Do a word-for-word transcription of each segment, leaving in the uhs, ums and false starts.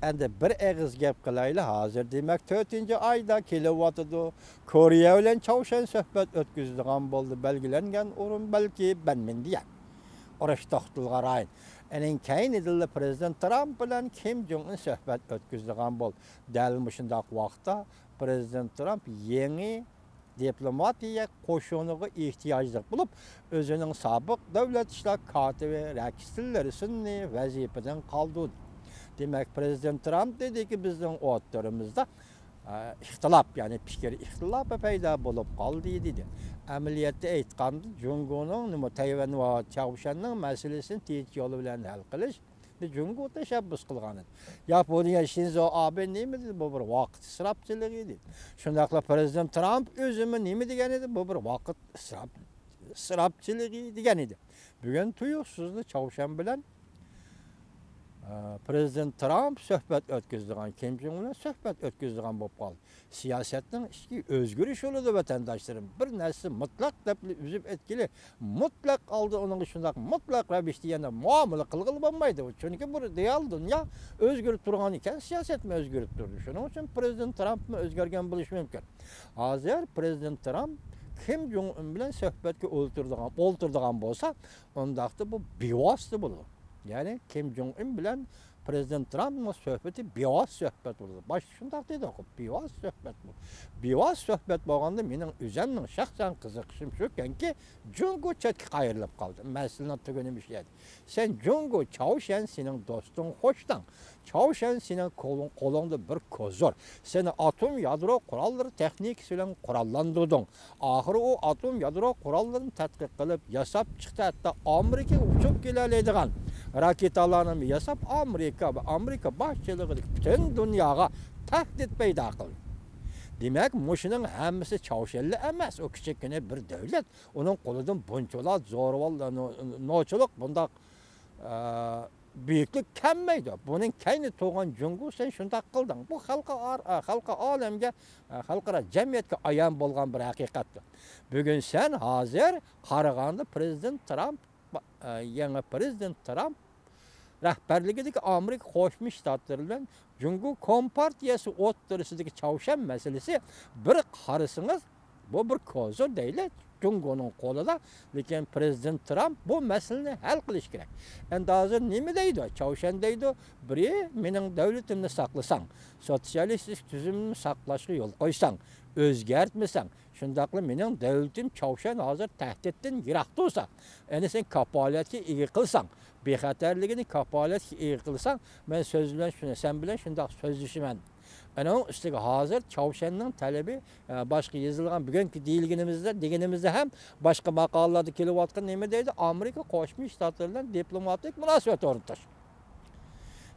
ئەمدى بىر ئېغىز گەپ قىلايلى. ھازىر دېمەك تۆتىنچى ئايدا كېلىۋاتىدۇ. كورېيە بىلەن چاۋشيەن سۆھبەت ئۆتكۈزىدىغان بولدى. بەلگىلەنگەن ئورۇن بەلكى بەنمىندىيەن. ئۇرۇش توختىتىلغان رايون. ئېنىڭ كەينىدىنلا پرېزىدېنت ترامپ بىلەن كىم جوڭ ئۇن سۆھبەت ئۆتكۈزىدىغان بولدى. دەل مۇشۇنداق ۋاقىتتا پرېزىدېنت ترامپ يېڭى دىپلوماتىيە قوشۇنىغا ئېھتىياجلىق بولۇپ، ئۆزىنىڭ سابىق دۆلەت ئىشلار كاتىپى رەكس تىللېرسوننى ۋەزىپىدىن قالدۇردى. دېمەك، پرېزىدېنت ترامپ دېدىكى، بىزنىڭ ئوتتۇرىمىزدا، ئە، ئىختىلاپ، يەنى پىكىر ئىختىلاپى پەيدا بولۇپ قالدى، دېدى. ئەمەلىيەتتە ئېيتقاندا، جۇڭگونىڭ نېمە، تەيۋەن ۋە چاۋشيەننىڭ مەسىلىسىنى تىنچ يول بىلەن ھەل قىلىش جۇڭگو تەشەببۇس قىلغان ئىدى. ياپونىيە شىنزو ئابې نېمە دېدى؟ بۇ بىر ۋاقىت ئىسراپچىلىقى دېدى. شۇنداقلا پرېزىدېنت ترامپ ئۆزىمۇ نېمە دېگەن ئىدى؟ بۇ بىر ۋاقىت ئىسراپ-، ئىسراپچىلىقى دېگەن ئىدى. بۈگۈن تۇيۇقسىزلا چاۋشيەن بىلەن، ئە، پرېزىدېنت ترامپ سۆھبەت ئۆتكۈزىدىغان، كىم جوڭ بىلەن سۆھبەت ئۆتكۈزىدىغان بولۇپ قالدى. سىياسەتنىڭ ئىچكى ئۆزگىرىش يولىدا، ۋەتەنداشلىرىم، بىر نەرسە مۇتلەق دەپ ئۈزۈپ ئەتكىلى، مۇتلەق ئالدى ئۇنىڭغا شۇنداق مۇتلەق رەۋىشتە يەنە مۇئامىلە قىلغىلى بولمايدۇ. چۈنكى بۇ رېئال دۇنيا ئۆزگىرىپ تۇرغان ئىكەن، سىياسەتمۇ ئۆزگىرىپ تۇرىدۇ. شۇنىڭ ئۈچۈن پرېزىدېنت ترامپمۇ ئۆزگەرگەن بولۇشى مۇمكىن. ھازىر پرېزىدېنت ترامپ كىم جوڭ ئۇن بىلەن سۆھبەتكە ئولتۇرىدىغان، ئولتۇرىدىغان بولسا، ئۇنداقتا بۇ بىۋاسىتە بولىدۇ. يەنى كىم جوڭ ئۇن بىلەن پرېزىدېنت ترامپنىڭ سۆھبىتى بىۋاسىتە سۆھبەت بولىدۇ. باشتا شۇنداق دېدۇق، بىۋاسىتە سۆھبەت بۇ. بىۋاسىتە سۆھبەت بولغاندا مېنىڭ ئۆزەمنىڭ شەخسەن قىزىقىشىم شۇكەنكى، جۇڭگو چەتكە قايرىلىپ قالدى. مەسىلىنىڭ تۈگۈنى مۇشۇ يەردە. سەن جۇڭگو، چاۋشيەن سېنىڭ دوستۇڭ، قوشناڭ. چاۋشيەن سېنىڭ قولۇڭ-، قولۇڭدا بىر كوزۇر. سېنى ئاتوم يادرو قوراللىرى تېخنىكىسى بىلەن قوراللاندۇردۇڭ. ئاخىرى ئۇ ئاتوم يادرو قوراللىرىنى تەتقىق قىلىپ، ياساپ چىقتى. ھەتتا ئامېرىكىغا ئۇچۇپ كېلەلەيدىغان راكېتالارنى ياساپ، ئامېرىكا ۋە ئامېرىكا باشچىلىقىدىكى پۈتۈن دۇنياغا تەھدىت پەيدا قىلدى. دېمەك، مۇشۇنىڭ ھەممىسى چاۋشيەنلا ئەمەس، ئۇ كىچىككىنە بىر دۆلەت. ئۇنىڭ قولىدىن بۇنچىلا زورىۋال، نو-، نوچىلىق، بۇنداق، ئە، بۈيۈكلۈك كەلمەيدۇ. بۇنىڭ كەينى تۇرغان جۇڭگو، سەن شۇنداق قىلدىڭ. بۇ خەلقئار-، خەلقئار ئالەمگە، خەلقئارا جەمئىيەتكە ئايان بولغان بىر ھەقىقەتتۇر. بۈگۈن سەن ھازىر قارىغاندا پرېزىدېنت ترامپ، يېڭى پرېزىدېنت ترامپ رەھبەرلىكىدىكى ئامېرىكا قوشما شتاتلىرى بىلەن جۇڭگو كومپارتىيەسى ئوتتۇرىسىدىكى چاۋشيەن مەسىلىسى، بىر قارىسىڭىز، بۇ بىر كوزۇر دەيلى جۇڭگونىڭ قولىدا، لېكىن پرېزىدېنت ترامپ بۇ مەسىلىنى ھەل قىلىشى كېرەك. ئەمدى ھازىر نېمە دەيدۇ؟ چاۋشيەن دەيدۇ، بىرى، مېنىڭ دۆلىتىمنى ساقلىساڭ، سوتسىيالىستىك تۈزۈمنى ساقلاشقا يول قويساڭ، ئۆزگەرتمىسەڭ، شۇنداقلا مېنىڭ دۆلىتىم چاۋشيەن ھازىر تەھدىتتىن يىراق تۇرسا، ئەنە سەن كاپالەتكە ئىگە قىلساڭ، بىخەتەرلىكىنى كاپالەتكە ئىگە قىلساڭ، مەن سۆز بىلەن شۇنى، سەن بىلەن شۇنداق سۆزلىشىمەن. ئەنىڭ ئۈستىگە ھازىر چاۋشيەننىڭ تەلىپى، ئە، باشقا يېزىلغان بۈگۈنكى دېيىلگىنىمىزدە، دېگىنىمىزدە ھەم باشقا ماقالىلاردا كېلىۋاتقان نېمە دەيدۇ؟ ئامېرىكا قوشما شتاتلىرى بىلەن دىپلوماتىك مۇناسىۋەت ئورنىتىش.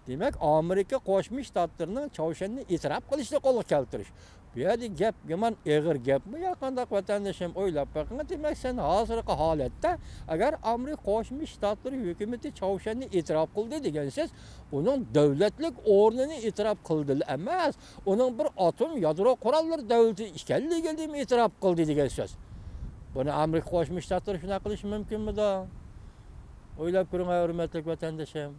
دېمەك، ئامېرىكا قوشما شتاتلىرىنىڭ چاۋشيەننى ئېتىراپ قىلىشىنى قولغا كەلتۈرۈش. بۇ يەردە گەپ يامان ئېغىر گەپمۇ يا قانداق، ۋەتەندىشىم، ئويلاپ بېقىڭ. دېمەك، سەن ھازىرقى ھالەتتە، ئەگەر ئامېرىكا قوشما شتاتلىرى ھۆكۈمىتى چاۋشيەننى ئېتىراپ قىلدى دېگەن سۆز، ئۇنىڭ دۆلەتلىك ئورنىنى ئېتىراپ قىلدىلا ئەمەس، ئۇنىڭ بىر ئاتوم يادرو قوراللىرى دۆلىتى ئىكەنلىكىنى ئېتىراپ قىلدى دېگەن سۆز. بۇنى ئامېرىكا قوشما شتاتلىرى شۇنداق قىلىشى مۇمكىنمىدۇ؟ ئويلاپ كۆرۈڭ، ھۆرمەتلىك ۋەتەندىشىم.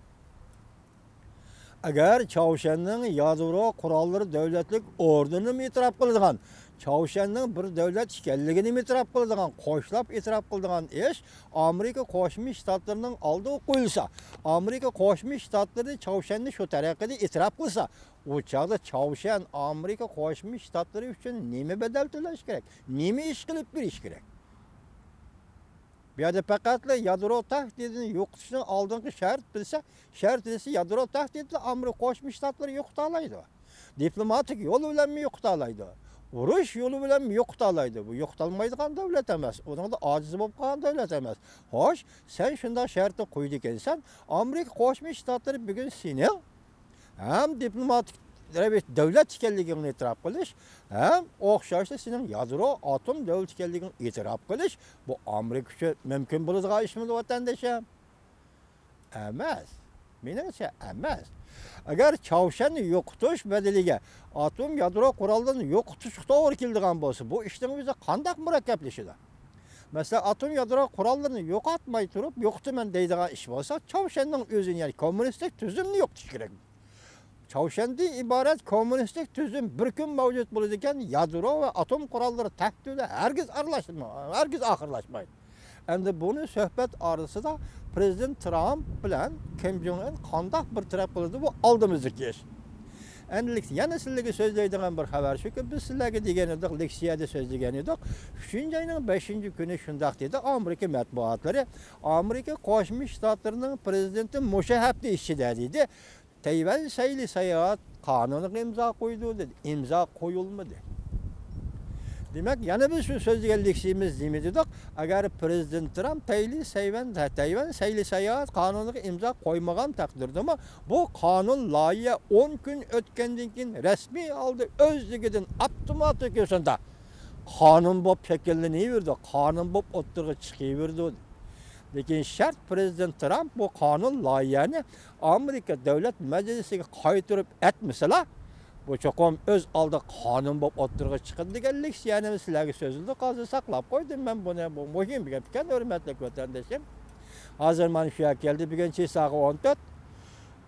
ئەگەر چاۋشيەننىڭ يادرو قوراللىرى دۆلەتلىك ئورنىنىمۇ ئېتىراپ قىلىدىغان، چاۋشيەننىڭ بىر دۆلەت ئىكەنلىكىنىمۇ ئېتىراپ قىلىدىغان، قوشلاپ ئېتىراپ قىلىدىغان ئىش ئامېرىكا قوشما شتاتلىرىنىڭ ئالدىغا قويۇلسا، ئامېرىكا قوشما شتاتلىرى چاۋشيەننى شۇ تەرىقىدە ئېتىراپ قىلسا، ئۇ چاغدا چاۋشيەن ئامېرىكا قوشما شتاتلىرى ئۈچۈن نېمە بەدەل تۆلەش كېرەك؟ نېمە ئىش قىلىپ بېرىش كېرەك؟ بۇ يەردە پەقەتلا يادرو تەھدىتىنى يوقىتىشنىڭ ئالدىنقى شەرت بىلسە، شەرت دېسە، يادرو تەھدىتىنى ئامېرىكا قوشما شتاتلىرى يوقىتالايدۇ. دىپلوماتىك يول بىلەنمۇ يوقىتالايدۇ. ئۇرۇش يولى بىلەنمۇ يوقىتالايدۇ. بۇ يوقىتالمايدىغان دۆلەت ئەمەس. ئۇنىڭدا ئاجىز بولۇپ قالغان دۆلەت ئەمەس. خوش، سەن شۇنداق شەرتنى قويىدىكەنسەن، ئامېرىكا قوشما شتاتلىرى بۈگۈن سېنىڭ ھەم دىپلوماتىك رەۋىش دۆلەت ئىكەنلىكىڭنى ئېتىراپ قىلىش، ھەم ئوخشاشلا سېنىڭ يادرو ئاتوم دۆلىتى ئىكەنلىكىڭنى ئېتىراپ قىلىش، بۇ ئامېرىكا ئۈچۈن مۇمكىن بولىدىغان ئىشمىدۇ، ۋەتەندىشىم؟ ئەمەس. مېنىڭچە ئەمەس. ئەگەر چاۋشيەننى يوقىتىش بەدىلىگە ئاتوم يادرو قوراللىرىنى يوقىتىشقا توغرا كېلىدىغان بولسا، بۇ ئىشنىڭ ئۆزى قانداق مۇرەككەپلىشىدۇ؟ مەسىلەن، ئاتوم يادرو قوراللىرىنى يوقاتماي تۇرۇپ، يوقىتىمەن دەيدىغان ئىش بولسا، چاۋشيەننىڭ ئۆزىنى، يەنى كوممۇنىستىك تۈزۈمنى يوقىتىش كېرەك. چاۋشيەندىن ئىبارەت كوممۇنىستىك تۈزۈم بىر كۈن مەۋجۇت بولىدىكەن، يادرو ۋە ئاتوم قوراللىرى تەھدىتىدە ھەرگىز ئارىلاشماي، ھەرگىز ئاخىرلاشمايدۇ. ئەمدى بۇنى سۆھبەت ئارىسىدا پرېزىدېنت ترامپ بىلەن كىم جوڭ ئىن قانداق بىر تەرەپ قىلىدۇ، بۇ ئالدىمىزدىكى ئىش. ئەمدى يەنە سىلەرگە سۆزلەيدىغان بىر خەۋەر شۇكى، بىز سىلەرگە دېگەن ئىدۇق، لېكسىيەدە سۆزلىگەن ئىدۇق. ئۈچىنچى ئاينىڭ بەشىنچى كۈنى شۇنداق دېدى ئامېرىكا مەتبۇئاتلىرى، ئامېرىكا قوشما شتاتلىرىنىڭ پرېزىدېنتى مۇشۇ ھەپتە ئىچىدە دېدى، تەيۋەن سەيلە ساياھەت قانۇنىغا ئىمزا قويىدۇ دېدى. ئىمزا قويۇلمىدى. دېمەك، يەنە بىز شۇ سۆزلىگەن لېكسىيىمىز نېمە دېدۇق؟ ئەگەر پرېزىدېنت ترامپ تەيلى سەيۋەن، تەيۋەن سەيلە ساياھەت قانۇنىغا ئىمزا قويمىغان تەقدىردىمۇ، بۇ قانۇن لايىھە ئون كۈن ئۆتكەندىن كېيىن رەسمىي ھالدا ئۆزلۈكىدىن ئاپتوماتىك يوسۇندا قانۇن بولۇپ شەكىللىنىۋېرىدۇ، قانۇن بولۇپ ئوتتۇرىغا چىقىۋېرىدۇ. لېكىن شەرت پرېزىدېنت ترامپ بۇ قانۇن لايىھەنى ئامېرىكا دۆلەت مەجلىسىگە قايتۇرۇپ ئەتمىسىلا، بۇ چوقۇم ئۆز ئالدىغا قانۇن بولۇپ ئوتتۇرىغا چىقىدۇ دېگەن لېكسىيەنى سىلەرگە سۆزلىدۇق، ھازىر ساقلاپ قويدۇم مەن بۇنى. بۇ مۇھىم گەپ ئىكەن، ھۆرمەتلىك ۋەتەندىشىم. ھازىر مانا شۇ يەرگە كەلدى. بۈگۈن چىساغا ئون تۆت.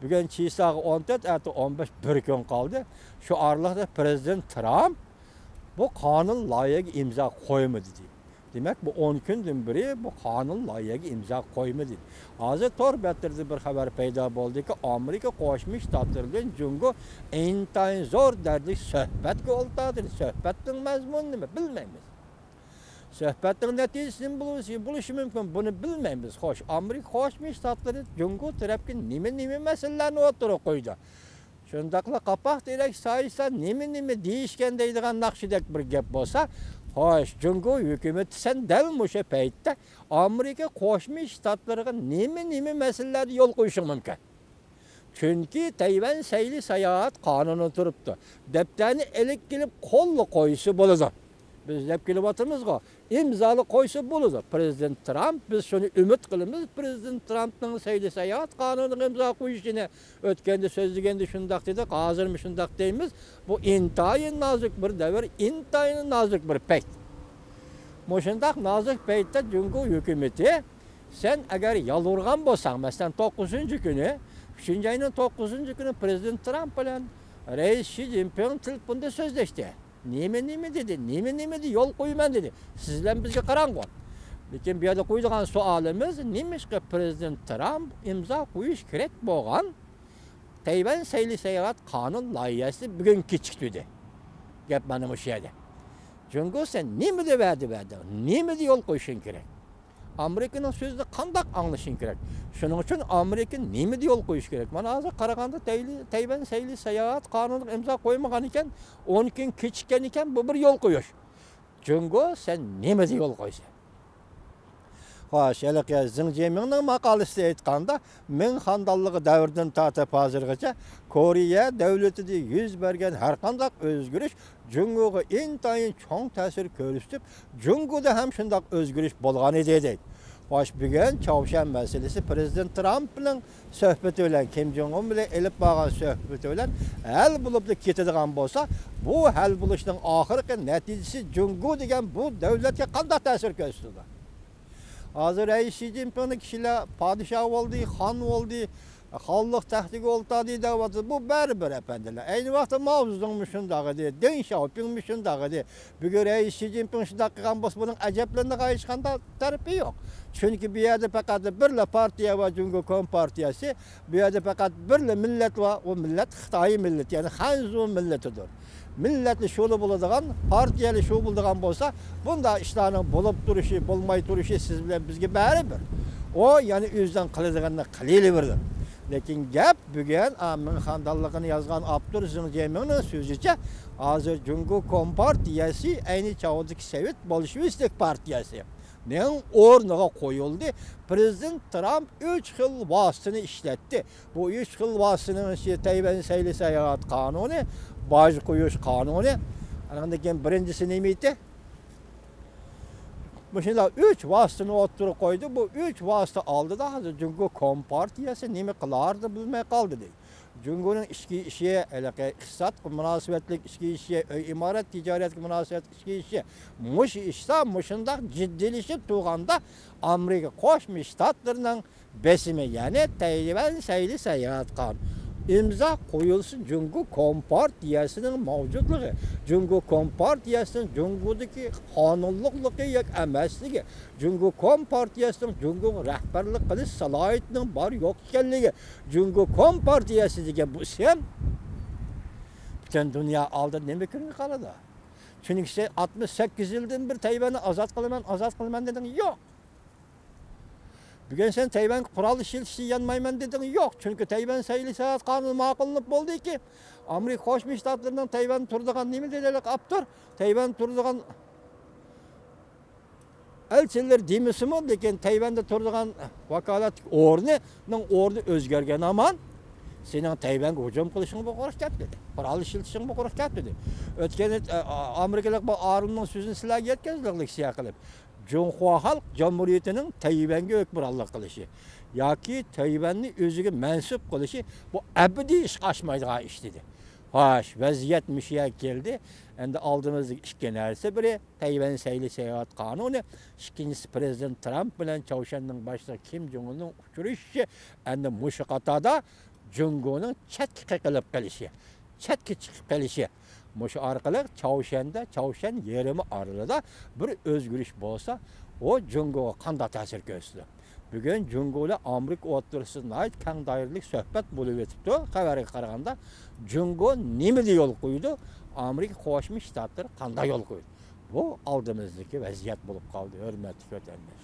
بۈگۈن چىساغا ئون تۆت، ئەتە ئون بەش، بىر كۈن قالدى. شۇ ئارىلىقتا پرېزىدېنت ترامپ بۇ قانۇن لايىھەگە ئىمزا قويمىدى دېدى. دېمەك، بۇ ئون كۈندىن بېرى بۇ قانۇن لايىھەگە ئىمزا قويمىدى. ھازىر تور بەتلىرىدە بىر خەۋەر پەيدا بولدىكى، ئامېرىكا قوشما شتاتلىرى بىلەن جۇڭگو ئىنتايىن زور دەرىجىلىك سۆھبەتكە ئولتۇردى. سۆھبەتنىڭ مەزمۇنى نېمە؟ بىلمەيمىز. سۆھبەتنىڭ نەتىجىسى نېمە بولۇشى، بولۇشى مۇمكىن؟ بۇنى بىلمەيمىز. خوش، ئامېرىكا قوشما شتاتلىرى جۇڭگو تەرەپكە نېمە، نېمە مەسىلىلەرنى ئوتتۇرىغا قويدى؟ شۇنداقلا قاپاق تېرەك سايىسا نېمە، نېمە دېيىشكەن دەيدىغان ناخشىدەك بىر گەپ بولسا، خوش، جۇڭگو ھۆكۈمىتى سەن دەل مۇشۇ پەيتتە ئامېرىكا قوشما شتاتلىرىغا نېمە، نېمە مەسىلىلەردە يول قويۇشۇڭ مۇمكىن؟ چۈنكى تەيۋەن سەيلە ساياھەت قانۇنى تۇرۇپتۇ. دەپتەرنى ئېلىپ كېلىپ قوللا قويسا بولىدۇ. بىز دەپ كېلىۋاتىمىزغۇ، ئىمزالا قويسا بولىدۇ. پرېزىدېنت ترامپ، بىز شۇنى ئۈمىد قىلىمىز، پرېزىدېنت ترامپنىڭ سەيلە ساياھەت قانۇنىغا ئىمزا قويۇشىنى. ئۆتكەندە سۆزلىگەندە شۇنداق دېدۇق، ھازىرمۇ شۇنداق دەيمىز. بۇ ئىنتايىن نازۇك بىر دەۋر، ئىنتايىن نازۇك بىر پەيت. مۇشۇنداق نازۇك پەيتتە جۇڭگو ھۆكۈمىتى، سەن ئەگەر يالۋۇرغان بولساڭ، مەسىلەن، توققۇزىنچى كۈنى، ئۈچىنچى ئاينىڭ توققۇزىنچى كۈنى پرېزىدېنت ترامپ بىلەن رەئىس شى جىنپىڭ تېلېفوندا سۆزلەشتى. نېمە، نېمە دېدى، نېمە، نېمە دېدى، يول قويىمەن دېدى. سىز بىلەن بىزگە قاراڭغۇ. لېكىن بۇ يەردە قويىدىغان سوئالىمىز، نېمىشقا پرېزىدېنت ترامپ ئىمزا قويۇش كېرەك بولغان تەيۋەن سەيلە ساياھەت قانۇن لايىھەسى بۈگۈن كېچىكتۈردى؟ گەپ مانا مۇشۇ يەردە. جۇڭگو، سەن نېمىدە ۋەدە بەردىڭ؟ نېمىدە يول قويۇشۇڭ كېرەك؟ ئامېرىكىنىڭ سۆزىنى قانداق ئاڭلىشىڭ كېرەك؟ شۇنىڭ ئۈچۈن ئامېرىكا نېمىدە يول قويۇش كېرەك؟ مانا ھازىر قارىغاندا تەيلى-، تەيۋەن سەيلە ساياھەت قانۇنىغا ئىمزا قويمىغان ئىكەن، ئون كۈن كېچىككەن ئىكەن، بۇ بىر يول قويۇش. جۇڭگو، سەن نېمىدە يول قويىسەن؟ خوش، ھېلىقى زېڭ جيمىڭنىڭ ماقالىسىدە ئېيتقاندا، مىڭ خاندانلىقى دەۋرىدىن تارتىپ ھازىرغىچە كورېيە دۆلىتىدە يۈز بەرگەن ھەرقانداق ئۆزگىرىش جۇڭگوغا ئىنتايىن چوڭ تەسىر كۆرسىتىپ، جۇڭگودا ھەم شۇنداق ئۆزگىرىش بولغان ئىدى، دەيدۇ. خوش، بۈگۈن چاۋشيەن مەسىلىسى پرېزىدېنت ترامپ بىلەن سۆھبىتى بىلەن، كىم جوڭ ئۇن بىلەن ئېلىپ بارغان سۆھبىتى بىلەن ھەل بولۇپلا كېتىدىغان بولسا، بۇ ھەل بولۇشنىڭ ئاخىرقى نەتىجىسى جۇڭگو دېگەن بۇ دۆلەتكە قانداق تەسىر كۆرسىتىدۇ؟ ھازىر رەئىس شى جىنپىڭنى كىشىلەر پادىشاھ بولدى، خان بولدى، خانلىق تەختىگە ئولتۇردى دەۋاتىدۇ. بۇ بەرىبىر، ئەپەندىلەر. ئەينى ۋاقىتتا ماۋ زېدۇڭمۇ شۇنداق ئىدى، دېڭ شياۋپىڭمۇ شۇنداق ئىدى. بۈگۈن رەئىس شى جىنپىڭ شۇنداق قىلغان بولسا، بۇنىڭ ئەجەبلىنىدىغان ھېچقانداق تەرىپى يوق. چۈنكى بۇ يەردە پەقەت بىرلا پارتىيە بار، جۇڭگو كومپارتىيەسى. بۇ يەردە پەقەت بىرلا مىللەت بار، ئۇ مىللەت خىتاي مىللىتى، يەنى خەنزۇ مىللىتىدۇر. مىللەتلەر شۇلا بولىدىغان، پارتىيەلەر شۇ بولىدىغان بولسا، بۇنداق ئىشلارنىڭ بولۇپ تۇرۇشى، بولماي تۇرۇشى سىز بىلەن بىزگە بەرىبىر. ئۇ يەنە ئۆزىنىڭ قىلىدىغىنىنى قىلىۋېرىدۇ. لېكىن گەپ بۈگۈن، ئا، مىڭ خاندانلىقىنى يازغان ئاپتور زېڭ جيەنمىڭنىڭ سۆزىچە، ھازىر جۇڭگو كومپارتىيەسى ئەينى چاغدىكى سوۋېت بولشېۋىستىك پارتىيەسى نىڭ ئورنىغا قويۇلدى. پرېزىدېنت ترامپ ئۈچ خىل ۋاسىتىنى ئىشلەتتى. بۇ ئۈچ خىل ۋاسىتىنىڭ ئىچى تەيۋەن سەيلە ساياھەت قانۇنى، باج قويۇش قانۇنى. ئاندىن كېيىن بىرىنچىسى نېمە ئىدى؟ مۇشۇنداق ئۈچ ۋاسىتىنى ئوتتۇرىغا قويدى. بۇ ئۈچ ۋاسىتە ئالدىدا ھازىر جۇڭگو كومپارتىيەسى نېمە قىلارىنى بىلمەي قالدى، دەيدۇ. جۇڭگونىڭ ئىچكى ئىشى، ھېلىقى ئىقتىسادقا مۇناسىۋەتلىك ئىچكى ئىشى، ئۆي ئىمارەت، تىجارەتكە مۇناسىۋەتلىك ئىچكى ئىشى، مۇشۇ ئىشتا مۇشۇنداق جىددىيلىشىپ تۇرغاندا، ئامېرىكا قوشما شتاتلىرىنىڭ بېسىمى، يەنى تەيۋەن سەيلە ساياھەت قانۇنى. ئىمزا قويۇلسا، جۇڭگو كومپارتىيەسىنىڭ مەۋجۇتلۇقى، جۇڭگو كومپارتىيەسىنىڭ جۇڭگودىكى قانۇنلۇقلۇقى ياكى ئەمەسلىكى، جۇڭگو كومپارتىيەسىنىڭ جۇڭگوغا رەھبەرلىك قىلىش سالاھىيىتىنىڭ بار يوق ئىكەنلىكى، جۇڭگو كومپارتىيەسى دېگەن بۇ ئىسىم پۈتۈن دۇنيا ئالدىدا نېمە كۆرۈنۈپ قالىدۇ؟ چۈنكى سەن ئاتمىش سەككىز يىلدىن بېرى تەيۋەننى ئازاد قىلىمەن، ئازاد قىلىمەن دېدىڭ، يوق. بۈگۈن سەن تەيۋەنگە قورال ئىشلىتىشنى يانمايمەن دېدىڭ، يوق. چۈنكى تەيۋەن سەيلە ساياھەت قانۇنى ماقۇللىنىپ بولدىكى، ئامېرىكا قوشما شتاتلىرىنىڭ تەيۋەن تۇرىدىغان نېمە دېدى ئاپتور؟ تەيۋەن تۇرىدىغان ئەلچىلىرى دېمىسىمۇ، لېكىن تەيۋەندە تۇرىدىغان ۋاكالەتلىك ئورنىنىڭ ئورنى ئۆزگەرگەن ھامان، سېنىڭ تەيۋەنگە ھۇجۇم قىلىشىڭمۇ قۇرۇق گەپ دېدى. قورال ئىشلىتىشىڭمۇ قۇرۇق گەپ دېدى. ئۆتكەن، ئە، ئامېرىكىلىق بۇ ئارۇننىڭ سۆزىنى سىلەرگە يەتكۈزدۇق لېكسىيە قىلىپ. جۇڭخۇا خەلق جۇمھۇرىيىتىنىڭ تەيۋەنگە ھۆكۈمرانلىق قىلىشى ياكى تەيۋەننى ئۆزىگە مەنسۇپ قىلىشى، بۇ ئەبەدىي ئىشقا ئاشمايدىغان ئىش دېدى. خوش، ۋەزىيەت مۇشۇ يەرگە كەلدى. ئەمدى ئالدىمىزدىكى ئىككى نەرسە، بىرى تەيۋەن سەيلە ساياھەت قانۇنى، ئىككىنچىسى پىرېزىدېنت ترامپ بىلەن چاۋشيەننىڭ باشلىقى كىم جوڭ ئۇننىڭ ئۇچرىشىشى. ئەمدى مۇشۇ قاتاردا جۇڭگونىڭ چەتكە قېقىلىپ قېلىشى، چەتكە چىقىپ قېلىشى. مۇشۇ ئارقىلىق چاۋشيەندە، چاۋشيەن يېرىمى ئارىلىدا بىر ئۆزگىرىش بولسا، ئۇ جۇڭگوغا قانداق تەسىر كۆرسىتىدۇ؟ بۈگۈن جۇڭگو بىلەن ئامېرىكا ئوتتۇرىسىدا ناھايىتى كەڭ دائىرىلىك سۆھبەت بولۇۋېتىپتۇ. خەۋەرگە قارىغاندا، جۇڭگو نېمىدە يول قويىدۇ؟ ئامېرىكا قوشما شتاتلىرى قانداق يول قويىدۇ؟ بۇ ئالدىمىزدىكى ۋەزىيەت بولۇپ قالدى، ھۆرمەتلىك ۋەتەنداش.